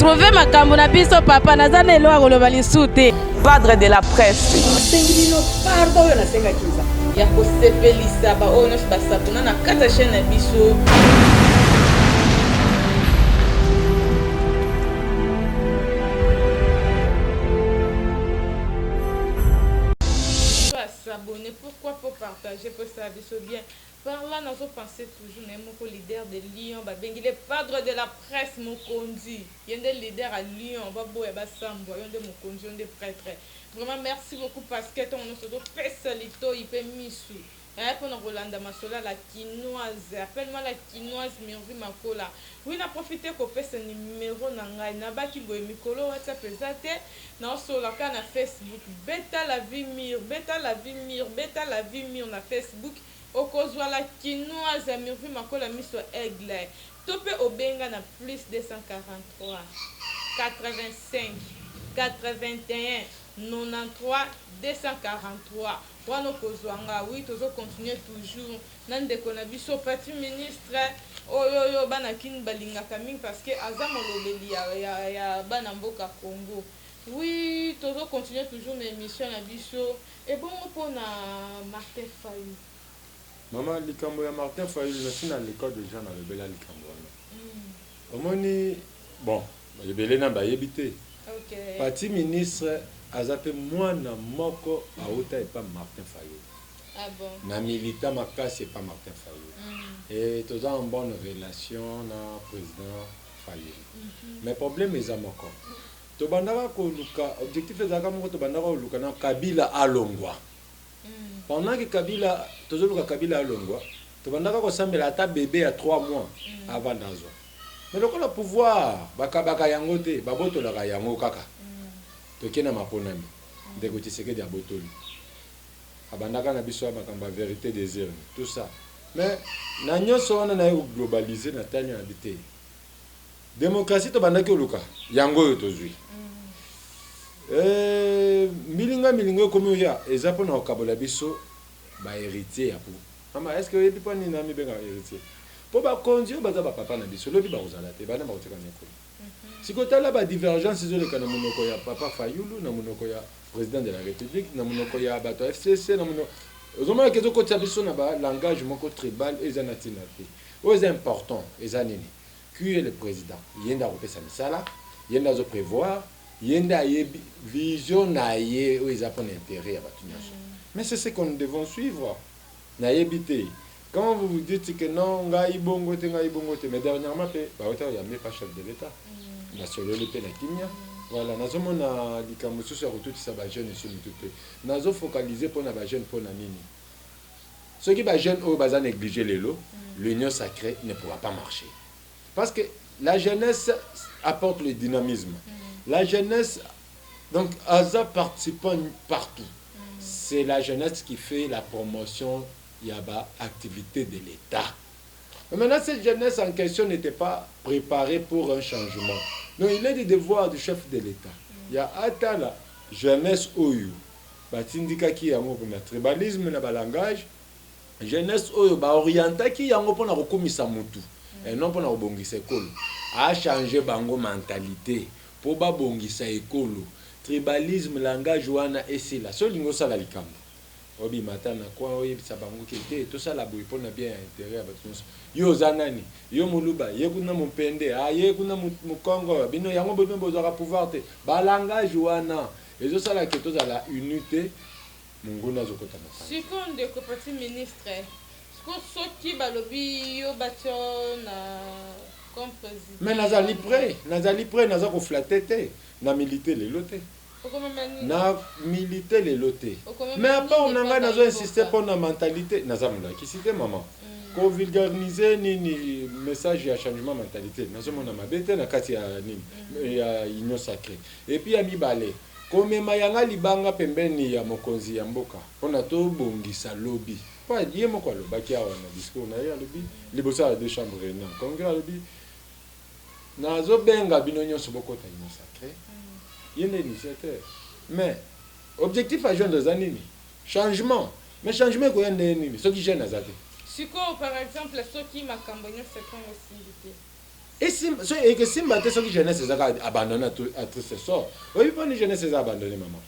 Retrouve makambo na biso papa, naza na eloko ya koloba lisusu te. Padre de la presse. Nasengi bino pardon oyo nasengaki eza ya kosepelisa baoyo nyonso basabona na kati ya chaîne na biso. S'abonner, pourquoi pas partager pour ça biso bien. Par là nazo penser toujours na ye moko leader de Lyon babengi le padre de la presse mokonzi ye nde leader ya Lyon baboya basambwa yo nde mokonzi yo nde pretre vraiment merci beaucoup parce que ntango nyonso ozopesa litoyi mpe misu eh, mpo na kolanda masolo ya la kinoise. Appelle moi la kinoise Mirvi Makola. Oui, na profite kopesa numero na ngai nabaki boye mikolo WhatsApp eza te, naosolola kaka na Facebook. Beta la vie mur, beta la vie mur, beta la vie mur na Facebook okozwa la kinoise ya Mirvi Makola miso ya aigle. To pe obenga na plus 243 85 81 93 243 wana okozwa nga. Oui, tozo continuer toujours na ndeko na biso Paty ministre oyo oyo bana kin balingaka mingi parce que aza molobeli ya, ya, ya bana mboka Congo. Oui, tozo continuer toujours na emission na biso. Ebongo pona Martin Fayulu? Mama, likambo ya Martin Fayulu nasi naleka dejà nalobela likambo wana. Omoni, bon, ebele na bayebi te. Paty ministre aza pe mwana moko awuta epa Martin Fayulu. Ah bon? Na milita makasi epa Martin Fayulu. Et toza en bonne relation na president Fayulu. Mais problème eza moko. Tobandaka koluka, objectif ezalaka moko, tobandaka koluka na Kabila alongwa. Pendant que Kabila, tozoluka Kabila alongwa, tobandaka kosambela ata bebe ya 3 mois avanda azwa. Mais lokola pouvoir bakabaka yango te, babotolaka yango kaka. Toke na maponami, ndeko Tshisekedi abotoli. Abandaka na biso ya makambo ya verite des urnes, tout ça. Mais na nyonso wana naye ko globaliser na tali na bi te. Democratie tobandaki koluka, yango oyo tozwi. Mbilinga mbilinga ekomi oya, eza pona kokabola biso ba heritiers ya pouvoir. Mama, est-ce que oyebi po nini namibengaka heritier? Po bakonzi oyo baza ba papa na biso, lobi bakozala te, bana bakotika na ekolo. Sikoyo tala ba divergences ezoleka na monoko ya papa Fayulu, na monoko ya president de la Republique, na monoko ya bato ya FCC, na monoko ozomona ke ezokotisa biso na ba langage moko tribal oyo eza na ntina te. Oyo eza important eza nini? Qui est le president? Ye nde akopesa misala, ye nde azo prevoir, ye nde ayebi vision na ye oyo eza pona interet ya bato nyonso. Mais c'est ce que nous devons suivre. Nayebi te. Quand vous vous dites que non, ngai bongo te, ngai bongo te, mais dernièrement pe bawuta koyamba epa chef de l'Etat. Nasololi pe na kimia. Voilà, nazomona likambo mosusu ya kotutisa ba jeunes esu mitu te. Nazo focaliser pona ba jeunes pona nini? Soki ba jeunes oyo baza negliger lelo, l'union sacree ne pourra pas marcher. Parce que la jeunesse apporte le dynamisme. La jeunesse, donc aza participant partout. C'est la jeunesse qui fait la promotion ya ba activités de l'Etat. Mais maintenant cette jeunesse en question n'était pas préparée pour un changement. Donc il est du devoir du chef de l'Etat ya atala jeunesse oyo batindikaki yango na tribalisme na ba langage, jeunesse oyo ba orientaki yango pona kokumisa mutu et non pona kobongisa ekolo, a changer bango mentalite po babongisa ekolo. Tribalisme, langage wana esila. Soki olingi osala likambo, obima ata na coin oyebisa bango ke te tosala boye pona bien ya interet ya batu nionso. Yo oza nani? Yo muluba, ye kuna mupende, ah ye kuna mukongo, bino yango bino bozwaka pouvoir te. Ba langage wana ezosala ke tozala uni te, monguna azo kota na kati. Sikoyo ndeko petit ministre, sikoyo soki balobi yo batia yo na comme president. Mais nazali pret, nazali pret, naza ko flatter te, na militer lelo te. Okomema nini? Na militer lelo te. Okomema Mais apport nini na epa ngai nazo bayi insister mboka? pona mentalite, naza molakisi te maman. Ko vulgarniser nini message ya changement mentalite, nazo mona mabe te na kati ya nini ya union sacree. Et puis ya mibale, komema ya nga libanga pembeni ya mokonzi ya mboka pona tobongisa lobi. Po ye moko alobaki awa na discours na ye, alobi liboso ya deux chambres reunies en congrès, alobi nazo benga bino nionso bokota union sacree. Ye nde initiateur. Mais objectif à joindre eza nini? Changement. Mais changement ekoya ndenge nini soki jeune aza te? Sikoyo par exemple soki makambo nionso ekongo esimbi te. Ekesimba te soki jeunesse ezaka abandonné à triste sort. Oyebi mponi jeunesse eza abandonné, mama?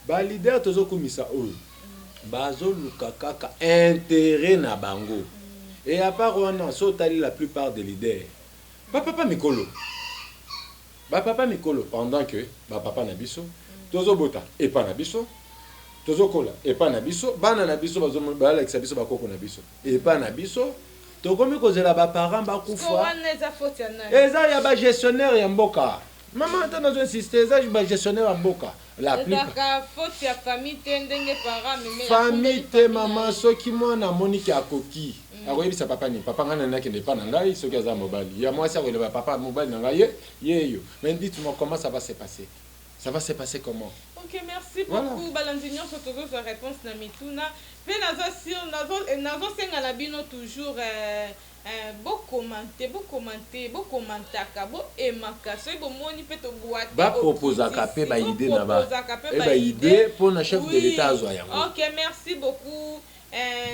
Baleader tozokumisa oyo bazoluka kaka intérêt na bango. Et à part wana, so otali la plupart des leaders, bapapa mikolo, bapapa mikolo, pendant que bapapa na biso tozobota epa na biso, tozokola epa na biso, bana na biso balakisa biso bakoko na biso epa na biso, tokomi kozela baparent bakufa. Wana eza faute ya nani? Eza ya bagestionnaire ya mboka, mama. Ata nazo insiste, eza bagestionnaire ya mboka, la plupart. Ezalaka faute ya famille te, ndenge parent ameme? Famille te, mama. Soki mwana amoniki akoki, akoyebisa papa nini? Papa, ngai nani nakende epa na ngai. Soki aza mobali ya mwasi, akoyeba papa, mobali na ngai ye ye yo. Mais dites-moi, comment ça va se passer? Ça va se passer comment? Ok, merci Voilà. beaucoup. Balandi nyonso, tozozwa réponse na mituna mpe naza sur nazosenga na bino toujours bokomante, bokomante, bokomantaka, boemaka. Soki bomoni mpe tobwate, Baproposaka mpe baidée na ba boproposaka mpe e baidée mpo na chef de l'État azwa yango. Ok, merci beaucoup.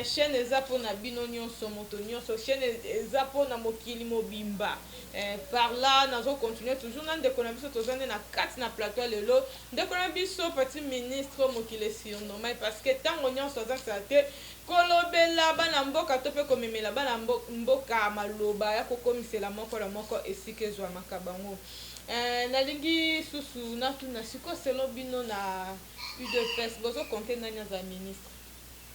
Chaîne eza mpona bino nyonso, moto nyonso. Chaîne eza mpona mokili mobimba. Par là, nazocontinue toujours na ndeko na biso. Toza nde na kati na plateau lelo, ndeko na biso petit ministre mokili surnommé, parce que ntango nyonso azangisaka te kolobela bana mboka to mpe komemela bana mboka maloba ya kokomisela moko na moko esika ezwamaka bango. Nalingi susu natuna sikoyo, selon bino na UDPS, bozokonte nani aza ministre?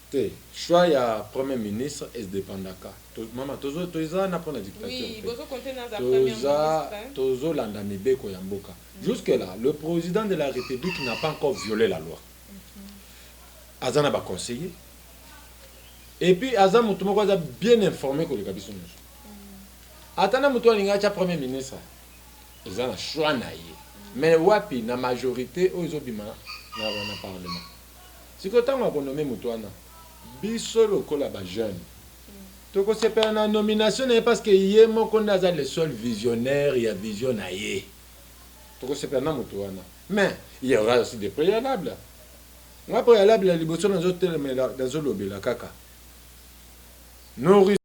Te, choix ya premier ministre edépendaka. Mama, toza na mpona dictature Oui, te. bozokonte nani aza premier Toza ministre? tozolanda mibeko ya mboka. Jusque là, le président de la République n'a pas encore violé la loi. Aza na baconseiller et puis aza motu moko aza bien informé koleka biso nyonso. Ata na motu alingi atya premier ministre, eza na choix na ye. Mais wapi na majorité oyo ezobima na parlement? Sikoyo ntango akonome motu wana, biso lokola bajeune tokosepela na nomination na ye, parce que ye moko nde aza le seul visionnaire ya vision na ye. Tokosepela na motu wana, mais il y aura aussi des préalables. Nga, préalable ya liboso nazotelemela, nazolobela kaka nos